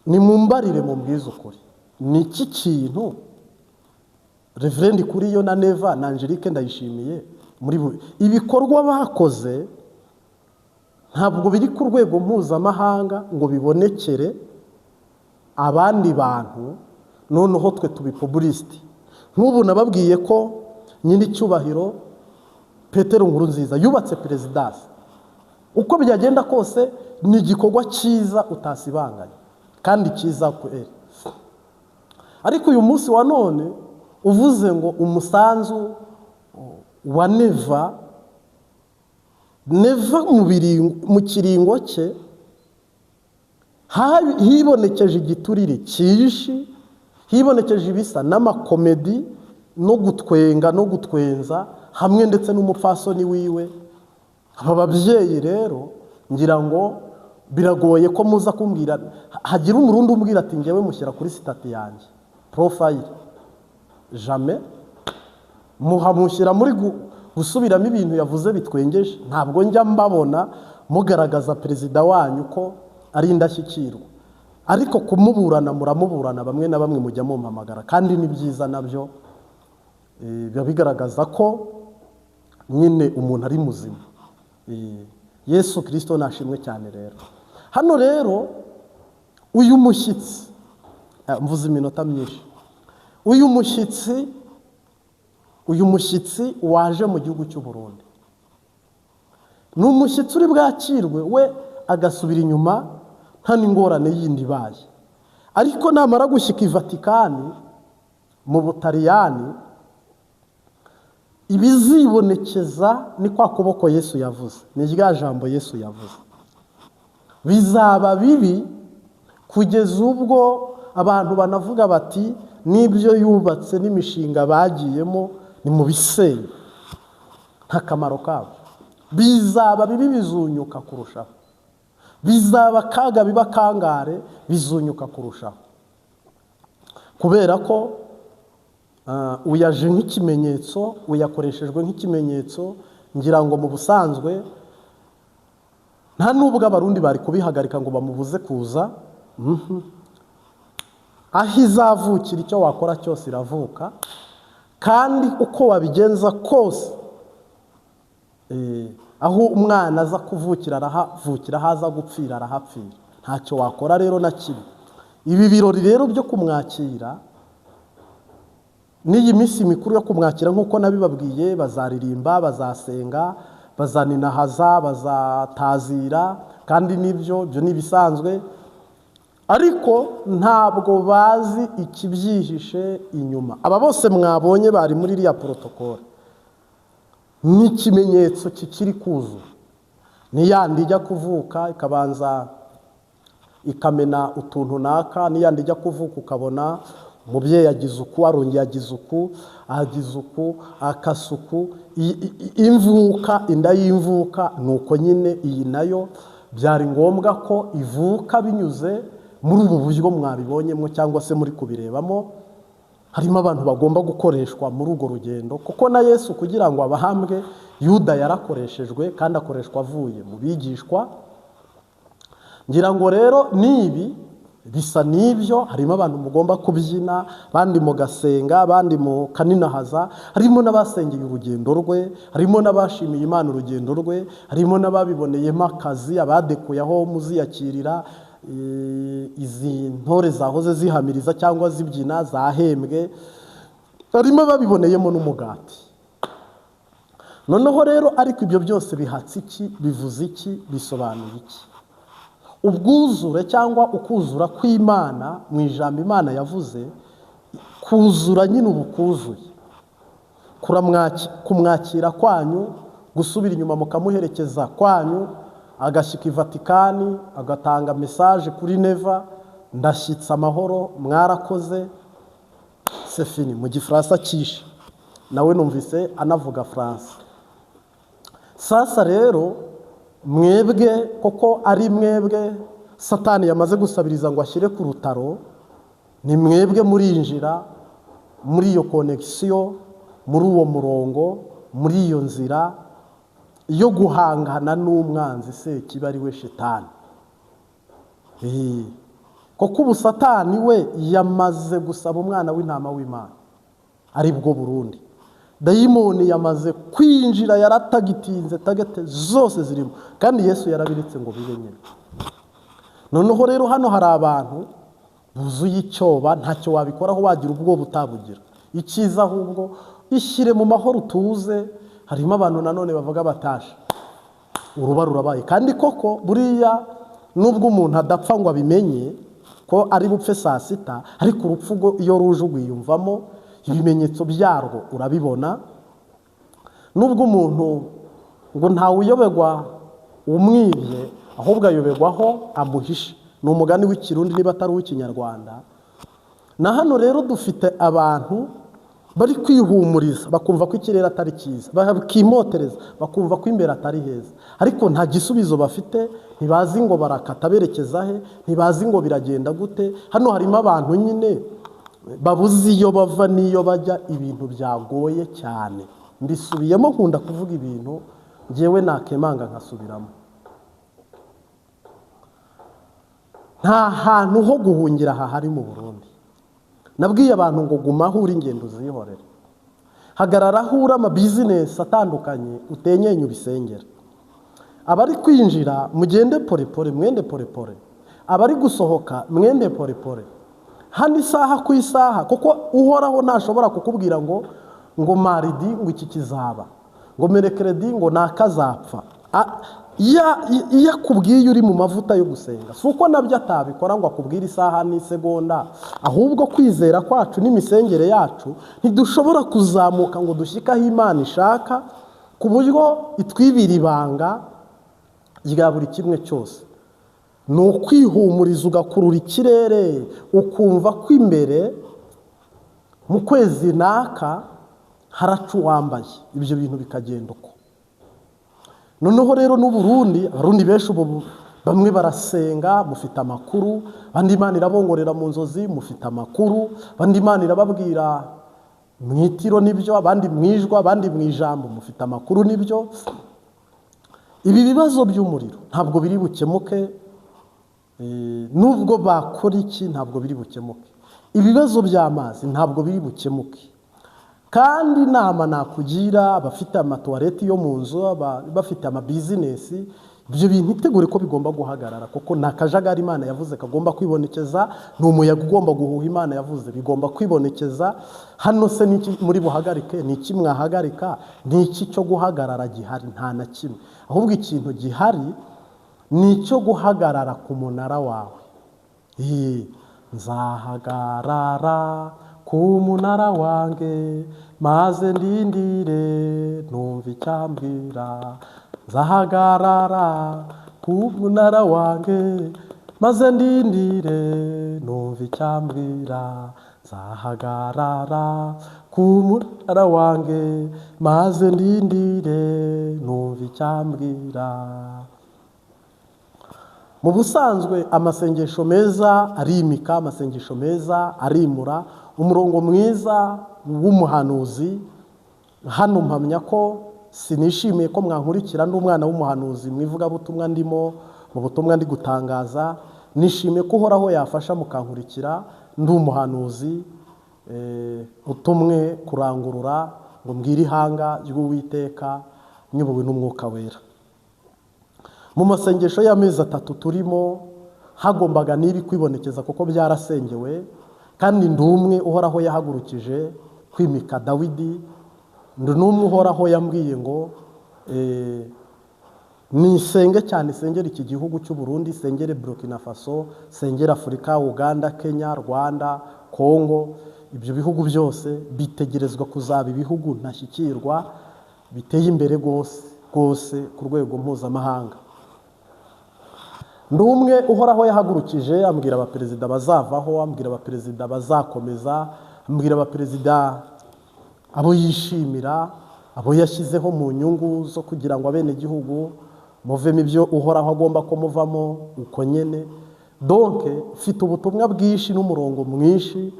Nimumbarire, mumbwize ukuri, ni iki kintu Reverend Kuriyo na Neva na Angelique Ndayishimiye muri ibikorwa bakoze ntabwo biri ku rwego mpuzamahanga ngo bibonekere abandi bantu, noneho twe tubipublicité? Nk'ubu nababwiye ko nyiricyubahiro Petero Nkurunziza yubatse perezidansi. Uko byagenda kose ni igikorwa cyiza utasibanganya kandi cyiza kweri. Ariko uyu munsi wa none uvuze ngo umusanzu wa Neva, Neva mu kiringo cye hibonekeje igiturire cyinshi, hibonekeje ibisa n'amakomedi no gutwenga no gutwenza hamwe ndetse n'umupfasoni wiwe. Aba babyeyi rero ngira ngo biragoye ko muza kumbwira, hagira Umurundi umbwira ati: "Ngewe mushyira kuri status yanjye profile." Jamais. Muhamushyira muri gusubiramo ibintu yavuze bitwengeje. Ntabwo njya mbabona mugaragaza perezida wanyu ko ari indashyikirwa, ariko kumuburana muramuburana. Bamwe na bamwe mujya mumpamagara, kandi ni byiza nabyo. Biba bigaragaza ko nyine umuntu ari muzima. Yesu Kirisito nashimwe cyane. Rero hano rero uyu mushyitsi, mvuze iminota myinshi, uyu mushyitsi waje mu gihugu cy'u Burundi ni umushyitsi uri bwakirwe, we agasubira inyuma nta n'ingorane yindi ibaye. Ariko namara gushyika i Vatikani mu Butaliyani, ibizibonekeza ni kwa kuboko Yesu yavuze, ni rya jambo Yesu yavuze. Bizaba bibi kugeza ubwo abantu banavuga bati: "N'ibyo yubatse n'imishinga bagiyemo ni mu bisenyi." Nta kamaro kabo. Bizaba bibi, bizunyuka kurushaho. Bizaba kaga, biba kangare, bizunyuka kurushaho. Kubera ko uyaje nk'ikimenyetso, uyakoreshejwe nk'ikimenyetso. Ngira ngo mu busanzwe nta nubwo Abarundi bari kubihagarika ngo bamubuze kuza. Aho izavukira, icyo wakora cyose iravuka, kandi uko wabigenza kose, aho umwana aza kuvukira arahavukira, aho aza gupfira arahapfira. Ntacyo wakora rero na kimwe. Ibi birori rero byo kumwakira n'iyi minsi mikuru yo kumwakira, nk'uko nabibabwiye, bazaririmba, bazasenga, bazaninahaza, bazatazira, kandi nibyo, ibyo ni ibisanzwe. Ariko ntabwo bazi ikibyihishe inyuma. Aba bose mwabonye bari muri iriya protocole ni ikimenyetso kikiri kuzura. Ni yandi ijya kuvuka ikabanza ikamena utuntu naka, n'iyandi ijya kuvuka ukabona umubyeyi agize uku, arongeye agize uku, agize uku, akasuku, imvuka, inda y'imvuka. Ni uko nyine iyi nayo byari ngombwa ko ivuka binyuze muri ubu buryo mwabibonyemo cyangwa se muri kubirebamo. Harimo abantu bagomba gukoreshwa muri urwo rugendo, kuko na Yesu kugira ngo abahambwe, Yuda yarakoreshejwe, kandi akoreshwa avuye mu bigishwa. Ngira ngo rero n'ibi bisa n'ibyo. Harimo abantu mugomba kubyina, abandi mugasenga, abandi mukaninahaza. Harimo n'abasengeye urugendo rwe, harimo n'abashimiye Imana urugendo rwe, harimo n'ababiboneyemo akazi, abadekuye aho muziyakirira. Izi ntore zahoze zihamiriza cyangwa zibyina zahembwe, harimo ababiboneyemo n'umugati. Noneho rero, ariko ibyo byose bihatse iki? Bivuze iki? Bisobanuye iki? Ubwuzure cyangwa ukuzura kw'Imana mu ijambo Imana yavuze, kuzura nyine ubu kuzuye. Kumwakira kwanyu, gusubira inyuma mukamuherekeza kwanyu, agashyika i Vatikani, agatanga message kuri Neva: "Ndashyitse amahoro, mwarakoze, c'est fini," mu Gifaransa cyishe. Nawe numvise anavuga Faransa. Sasa rero mwebwe, koko ari mwebwe Satani yamaze gusabiriza ngo ashyire ku rutaro, ni mwebwe murinjira muri iyo connexion, muri uwo murongo, muri iyo nzira yo guhangana n'umwanzi Sekibi, ari we Shitani. Kuko ubu Satani we yamaze gusaba umwana w'intama w'Imana, ari bwo Burundi. Dayimoni yamaze kwinjira, yaratagitinze, target zose zirimo, kandi Yesu yarabiretse ngo bibe nyine. Noneho rero hano hari abantu buzuye icyoba, ntacyo wabikoraho, wagira ubwoba utabugira. Icyiza ahubwo ishyire mu mahoro, utuze. Harimo abantu nanone bavuga batashe uruba rurabaye, kandi koko buriya nubwo umuntu adapfa ngo abimenye ko ari bupfe saa sita, ariko urupfu rwo iyo ruje ugwiyumvamo, ibimenyetso byarwo urabibona. Nubwo umuntu ngo ntawuyoberwa umwibye, ahubwo ayoberwaho amuhishe, ni umugani w'Ikirundi niba atari uw'Ikinyarwanda. Na hano rero dufite abantu bari kwihumuriza, bakumva ko ikirere atari cyiza, bakimotereza, bakumva ko imbere atari heza, ariko nta gisubizo bafite. Ntibazi ngo barakata berekeza he, ntibazi ngo biragenda gute. Hano harimo abantu nyine babuze iyo bava n'iyo bajya, ibintu byagoye cyane. Mbisubiyemo, nkunda kuvuga ibintu ngewe nakemanga nkasubiramo. Nta hantu ho guhungira hahari mu Burundi. Nabwiye abantu ngo guma aho uri, ingendo uzihorere, hagarara aho uri, amabizinesi atandukanye utenyenye ubisengera. Abari kwinjira mugende porepore, mwende porepore. Abari gusohoka mwende porepore. Hano isaha ku isaha, kuko Uhoraho ntashobora kukubwira ngo mardi ngo iki kizaba, ngo mercredi ngo nakazapfa. Iyo akubwiye uri mu mavuta yo gusenga, si uko nabyo atabikora ngo akubwire isaha n'isegonda, ahubwo kwizera kwacu n'imisengere yacu ntidushobora kuzamuka ngo dushyike aho Imana ishaka ku buryo itwibira ibanga rya buri kimwe cyose. Ni ukwihumuriza, ugakurura ikirere, ukumva ko imbere mu kwezi naka haraca uwambaye, ibyo bintu bikagenda uko. Noneho rero n'Uburundi, Abarundi benshi ubu bamwe barasenga, mufite amakuru, abandi Imana irabongorera mu nzozi, mufite amakuru, abandi Imana irababwira mu itiro nibyo, abandi mu ijwi, abandi mu ijambo, mufite amakuru nibyo. Ibi bibazo by'umuriro ntabwo biri bukemuke, nubwo bakora iki ntabwo biri bukemuke. Ibibazo by'amazi ntabwo biri bukemuke. Kandi inama nakugira, abafite amatuwareti yo mu nzu, bafite amabizinesi, ibyo bintu itegure ko bigomba guhagarara, kuko ni akajagari Imana yavuze kagomba kwibonekeza, ni umuyaga ugomba guhuha Imana yavuze bigomba kwibonekeza. Hano se niki muri buhagarike? Ni iki mwahagarika? Ni iki cyo guhagarara gihari? Nta na kimwe. Ahubwo ikintu gihari ni icyo guhagarara ku munara wawe. Nzahagarara ku munara wanjye maze ndindire numva icyambwira. Nzahagarara ku munara wanjye maze ndindire numva icyambwira. Nzahagarara ku munara wanjye maze ndindire numva icyambwira. Mu busanzwe amasengesho meza arimika, amasengesho meza arimura. Umurongo mwiza w'umuhanuzi hano mpamya ko sinishimiye ko mwankurikira ndi umwana w'umuhanuzi mu ivugabutumwa ndimo, mu butumwa ndi gutangaza. Nishimiye ko Uhoraho yafasha mukankurikira ndi umuhanuzi utumwe kurangurura ngo mbwire ihanga ry'Uwiteka nyobowe n'Umwuka Wera. Mu masengesho y'amezi 3 turimo hagombaga n'ibi kwibonekeza, kuko byarasengewe. Kandi ndi umwe Uhoraho yahagurukije kwimika Dawidi, ndi n'umwe Uhoraho yambwiye ngo nisenge cyane, sengere iki gihugu cy'u Burundi, sengere Burkina Faso, sengere Afurika, Uganda, Kenya, Rwanda, Kongo. Ibyo bihugu byose bitegerezwa kuzaba ibihugu ntashyikirwa biteye imbere rwose rwose ku rwego mpuzamahanga. Ndi umwe Uhoraho yahagurukije ambwira abaperezida bazavaho, ambwira abaperezida bazakomeza, ambwira abaperezida abo yishimira, abo yashyizeho mu nyungu zo kugira ngo abenegihugu muvemo ibyo Uhoraho agomba ko muvamo uko nyene. Donc mfite ubutumwa bwinshi n'umurongo mwinshi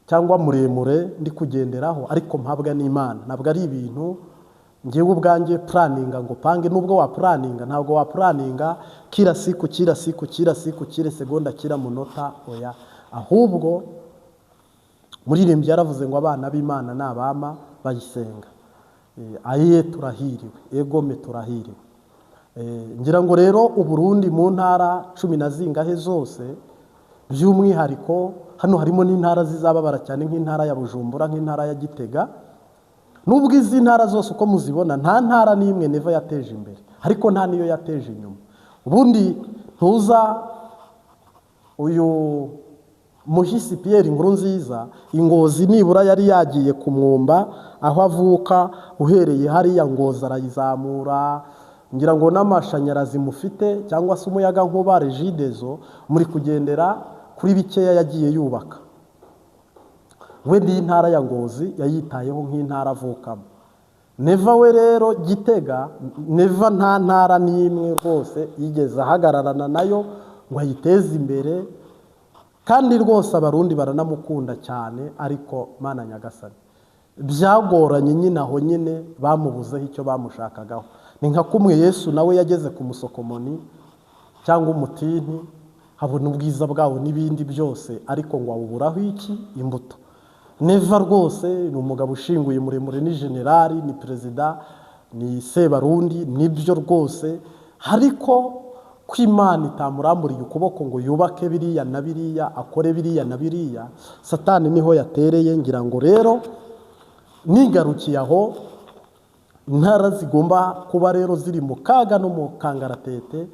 cyangwa muremure ndi kugenderaho, ariko mpabwa n'Imana. Ntabwo ari ibintu ngewe ubwanjye puraninga ngo pange. Nubwo wapuraninga, ntabwo wapuraninga kila siku kila siku kila siku kila segonda kila munota, oya. Ahubwo muririmbyi yaravuze ngo abana b'Imana ni abama bayisenga. Aye turahiriwe, egome turahiriwe. Ngira ngo rero Uburundi mu ntara 10 na zingahe zose, by'umwihariko hano harimo n'intara zizababara cyane nk'intara ya Bujumbura, nk'intara ya Gitega. Nubwo izi ntara zose uko muzibona nta ntara n'imwe Neva yateje imbere, ariko nta niyo yateje inyuma. Ubundi ntuza uyu muhisi Pierre Nkurunziza, Ingozi nibura yari yagiye kumwumba aho avuka, uhereye hariya Ngozi arayizamura. Ngira ngo n'amashanyarazi mufite cyangwa se umuyaga nkuba Regideso muri kugendera kuri bikeya yagiye yubaka. We ndi intara ya Ngozi yayitayeho nk'intara avukamo. Neva we rero Gitega, Neva nta ntara n'imwe rwose yigeze ahagararana nayo ngo ayiteze imbere. Kandi rwose Abarundi baranamukunda cyane, ariko Mana Nyagasani byagoranye nyine aho nyine bamubuzeho icyo bamushakagaho. Ni nka kumwe Yesu nawe yageze ku musokomoni cyangwa umutini, habona ubwiza bwawo n'ibindi byose, ariko ngo awuburaho iki? Imbuto. Neva rwose ni umugabo ushinguye muremure, ni generali, ni perezida, ni Sebarundi, nibyo rwose, ariko ko Imana itamuramburiye ukuboko ngo yubake biriya na biriya, akore biriya na biriya, Satani niho yatereye. Ngira ngo rero nigarukiye aho, intara zigomba kuba rero ziri mu kaga no mu kangaratete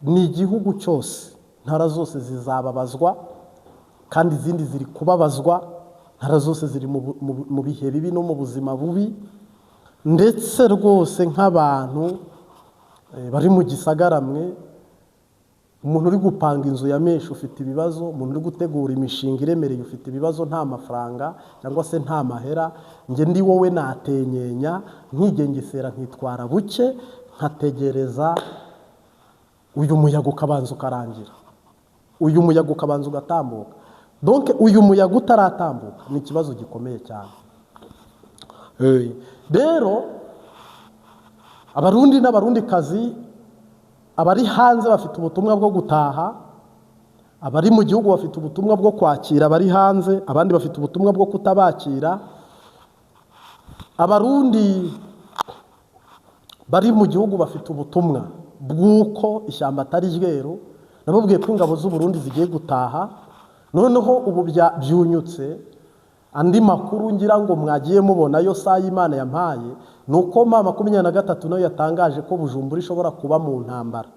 ni igihugu cyose. Intara zose zizababazwa, kandi izindi ziri kubabazwa. Intara zose ziri mu bihe bibi no mu buzima bubi, ndetse rwose nk'abantu bari mu gisagara mwe, umuntu uri gupanga inzu ya menshi ufite ibibazo, umuntu uri gutegura imishinga iremereye ufite ibibazo, nta mafaranga cyangwa se nta mahera. Nge ndi wowe natenyenya nkigengesera nkitwara buke, Nkategereza uyu muyaga ukabanza ukarangira, uyu muyaga ukabanza ugatambuka. Donc uyu muyaga utaratambuka ni ikibazo gikomeye cyane. Rero Abarundi n'Abarundikazi, abari hanze bafite ubutumwa bwo gutaha, abari mu gihugu bafite ubutumwa bwo kwakira abari hanze, abandi bafite ubutumwa bwo kutabakira. Abarundi bari mu gihugu bafite ubutumwa bw'uko ishyamba atari ryeru. Nababwiye ko ingabo z'u Burundi zigiye gutaha. Noneho ubu byunyutse andi makuru ngira ngo mwagiye mubona yo saa y'Imana yampaye, ni uko M23 nayo yatangaje ko Bujumbura ishobora kuba mu ntambara.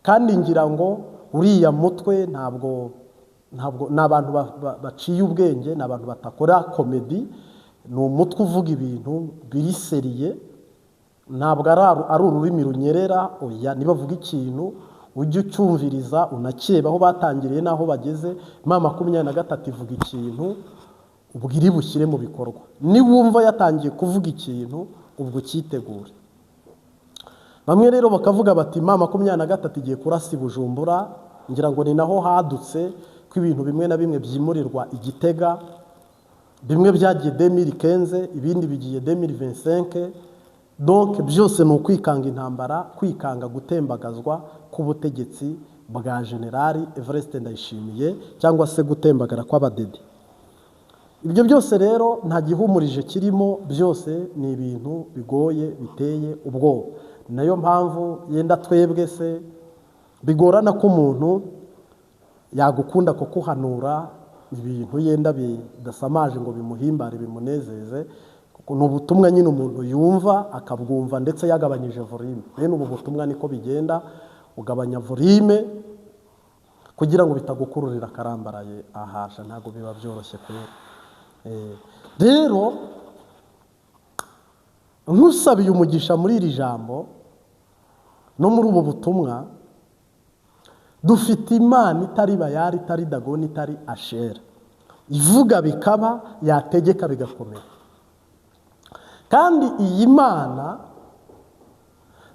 Kandi ngira ngo uriya mutwe ntabwo ni abantu baciye ubwenge, ni abantu batakora comédie, ni umutwe uvuga ibintu biri sérieux, ntabwo ari ururimi runyerera. Oya, nibavuga ikintu ujye ucyumviriza, unakireba aho batangiriye n'aho bageze. M23 ivuga ikintu, ubwo iri bushyire mu bikorwa. Niwumva yatangiye kuvuga ikintu, ubwo ucyitegure. Bamwe rero bakavuga bati M23 igiye kurasa i Bujumbura. Ngira ngo ni naho hadutse ko ibintu bimwe na bimwe byimurirwa i Gitega, bimwe byagiye 2015, ibindi bigiye 2025. Donc byose ni ukwikanga intambara, kwikanga gutembagazwa k'ubutegetsi bwa Generali Evariste Ndayishimiye, cyangwa se gutembagara kw'abadede. Ibyo byose rero nta gihumurije kirimo, byose ni ibintu bigoye, biteye ubwoba. Nayo mpamvu yenda twebwe se bigorana ko umuntu yagukunda kukuhanura ibintu yenda bidasamaje ngo bimuhimbare, bimunezeze, kuko ni ubutumwa nyine umuntu yumva akabwumva ndetse yagabanyije volume. Bene ubu butumwa niko bigenda, ugabanya volume kugira ngo bitagukururira akarambaraye. Ahasha ntabwo biba byoroshye kubera. Rero nkusabiye umugisha muri iri jambo no muri ubu butumwa. Dufite Imana itari Bayari, itari Dagoni, itari Ashera, ivuga bikaba, yategeka bigakomera. Kandi iyi Mana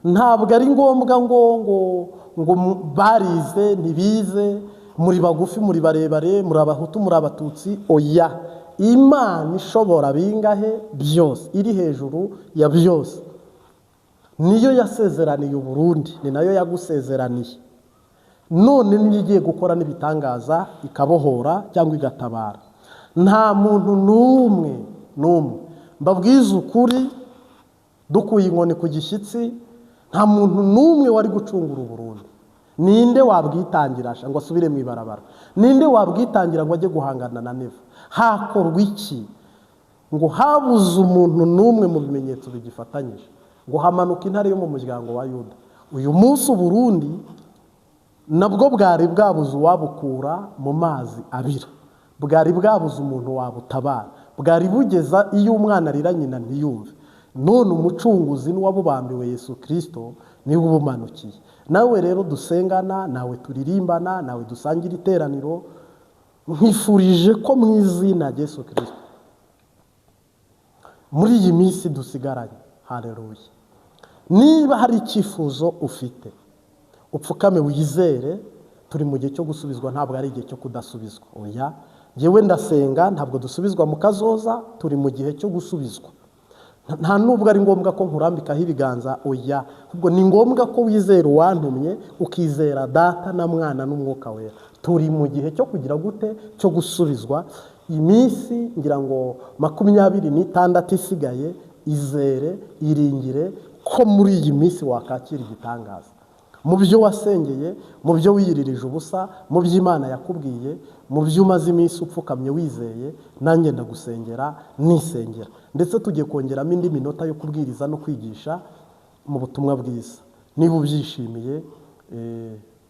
ntabwo ari ngombwa ngo barize ntibize, muri bagufi, muri barebare, muri Abahutu, muri Abatutsi. Oya, Imana ishobora bingahe byose, iri hejuru ya byose, niyo yasezeraniye Uburundi, ni nayo yagusezeraniye. None niyo igiye gukora n'ibitangaza, ikabohora cyangwa igatabara. Nta muntu n'umwe n'umwe, mbabwize ukuri, dukuye inkoni ku gishyitsi, nta muntu n'umwe wari gucungura Uburundi. Ninde wabwitangira ngo asubire mu ibarabara? Ninde wabwitangira ngo ajye guhangana na Neva? Hakorwa iki ngo habuze umuntu n'umwe mu bimenyetso bigifatanyije, ngo hamanuka intare yo mu muryango wa Yuda? Uyu munsi Uburundi nabwo bwari bwabuze uwabukura mu mazi abira, bwari bwabuze umuntu wabutabara, bwari bugeza iyo umwana arira nyina ntiyumve. None umucunguzi n'uwabubambiwe Yesu Kirisito niwe ubumanukiye. Nawe rero dusengana, nawe turirimbana, nawe dusangira iteraniro, nkwifurije ko mu izina rya Yesu Kirisito muri iyi minsi dusigaranye, haleluya, niba hari icyifuzo ufite, upfukame wizere. Turi mu gihe cyo gusubizwa, ntabwo ari igihe cyo kudasubizwa. Oya, njyewe ndasenga, ntabwo dusubizwa mu kazoza, turi mu gihe cyo gusubizwa. Nta nubwo ari ngombwa ko nkurambikaho ibiganza, oya, ahubwo ni ngombwa ko wizera uwantumye, ukizera Data na Mwana n'Umwuka Wera. Turi mu gihe cyo kugira gute? Cyo gusubizwa. Iminsi ngira ngo 26 isigaye, izere, iringire ko muri iyi minsi wakakira igitangaza mu byo wasengeye, mu byo wiyiririje ubusa, mu byo Imana yakubwiye, mu byo umaze iminsi upfukamye wizeye. Nanjye ndagusengera, nisengera. Ndetse tugiye kongeramo indi minota yo kubwiriza no kwigisha mu butumwa bwiza. Niba ubyishimiye,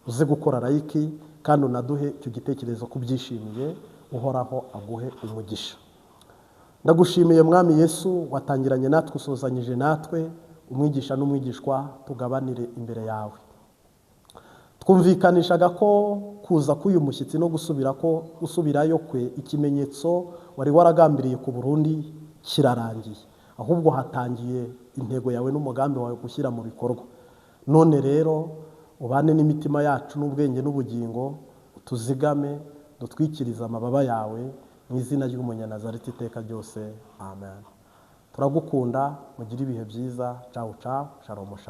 uze gukora like kandi unaduhe icyo gitekerezo ko ubyishimiye. Uhoraho aguhe umugisha. Ndagushimiye Mwami Yesu, watangiranye natwe, usozanyije natwe. Umwigisha n'umwigishwa tugabanire imbere yawe. Twumvikanishaga ko kuza k'uyu mushyitsi no gusubira ko gusubirayo kwe, ikimenyetso wari waragambiriye ku Burundi kirarangiye, ahubwo hatangiye intego yawe n'umugambi wawe gushyira mu bikorwa. None rero ubane n'imitima yacu n'ubwenge n'ubugingo, utuzigame, dutwikirize amababa yawe, mu izina ry'Umunyanazareti iteka ryose, amen. Turagukunda, mugire ibihe byiza. Cawu cawu, shalom shalom.